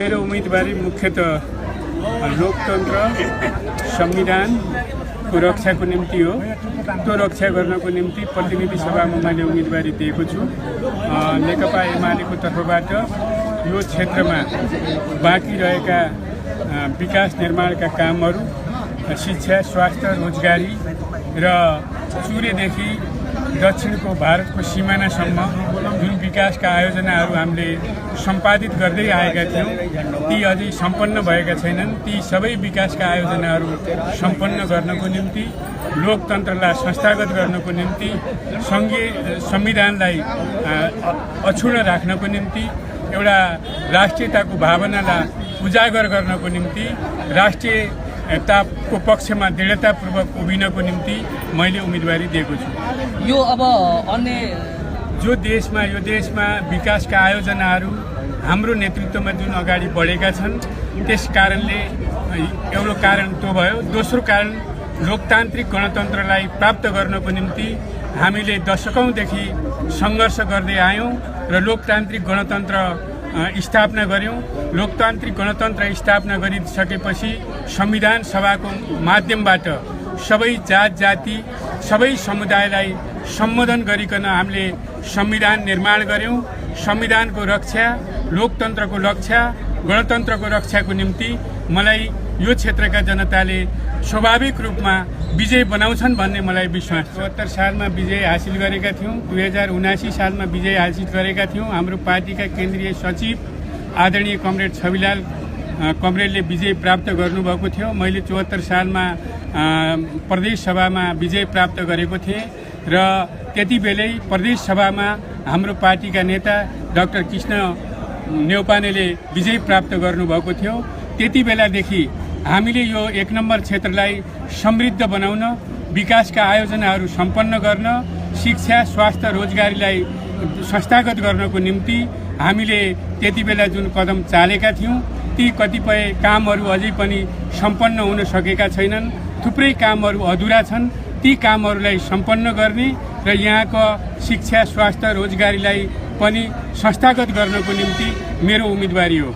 मेरो उम्मेदवारी मुख्यतः लोकतन्त्र संविधानको रक्षाको निम्ति हो। त्यो रक्षा गर्नको निम्ति प्रतिनिधि सभामा मैले उम्मेदवारी दिएको छु। नेकपा एमालेको तर्फबाट यो क्षेत्रमा बाँकी रहेका विकास निर्माणका कामहरू, शिक्षा, स्वास्थ्य, रोजगारी र चुरेदेखि दक्षिणको भारतको सिमानासम्म जुन विकासका आयोजनाहरू हामीले सम्पादित गर्दै आएका थियौँ ती अझै सम्पन्न भएका छैनन्। ती सबै विकासका आयोजनाहरू सम्पन्न गर्नको निम्ति, लोकतन्त्रलाई संस्थागत गर्नको निम्ति, सङ्घीय संविधानलाई अक्षुण्ण राख्नको निम्ति, एउटा राष्ट्रियताको भावनालाई उजागर गर्नको निम्ति, राष्ट्रियताको पक्षमा दृढतापूर्वक उभिनको निम्ति मैले उम्मेदवारी दिएको छु। यो अब अन्य यो देशमा विकासका आयोजनाहरू हाम्रो नेतृत्वमा जुन अगाडि बढेका छन्, त्यस कारणले एउटा कारण त्यो भयो। दोस्रो कारण, लोकतान्त्रिक गणतन्त्रलाई प्राप्त गर्नको निम्ति हामीले दशकौंदेखि सङ्घर्ष गर्दै आयौँ र लोकतान्त्रिक गणतन्त्र स्थापना गर्यौँ। लोकतान्त्रिक गणतन्त्र स्थापना गरिसकेपछि संविधान सभाको माध्यमबाट सबै जात जाति, सबै समुदायलाई सम्बोधन गरिकन हामीले संविधान निर्माण गर्यौँ। संविधानको रक्षा, लोकतन्त्रको रक्षा, गणतन्त्रको रक्षाको निम्ति मलाई यो क्षेत्रका जनताले स्वाभाविक रूपमा विजय बनाउँछन् भन्ने मलाई विश्वास छ। 72 सालमा विजय हासिल गरेका थियौँ, 2079 सालमा विजय हासिल गरेका थियौँ। हाम्रो पार्टीका केन्द्रीय सचिव आदरणीय कमरेड छविलाल कमरेडले विजय प्राप्त गर्नुभएको थियो। मैले 74 सालमा प्रदेश सभामा विजय प्राप्त गरेको थिएँ र त्यति बेलै प्रदेश सभामा हाम्रो पार्टीका नेता डाक्टर कृष्ण नेउपानेले विजय प्राप्त गर्नुभएको थियो। त्यति बेलादेखि हामीले यो 1 नम्बर क्षेत्रलाई समृद्ध बनाउन, विकासका आयोजनाहरू सम्पन्न गर्न, शिक्षा, स्वास्थ्य, रोजगारीलाई संस्थागत गर्नको निम्ति हामीले त्यति बेला जुन कदम चालेका थियौँ ती कतिपय कामहरू अझै पनि सम्पन्न हुन सकेका छैनन्। थुप्रै कामहरू अधुरा छन्। ती कामहरूलाई सम्पन्न गर्ने र यहाँको शिक्षा, स्वास्थ्य, रोजगारीलाई पनि संस्थागत गर्नको निम्ति मेरो उम्मेदवारी हो।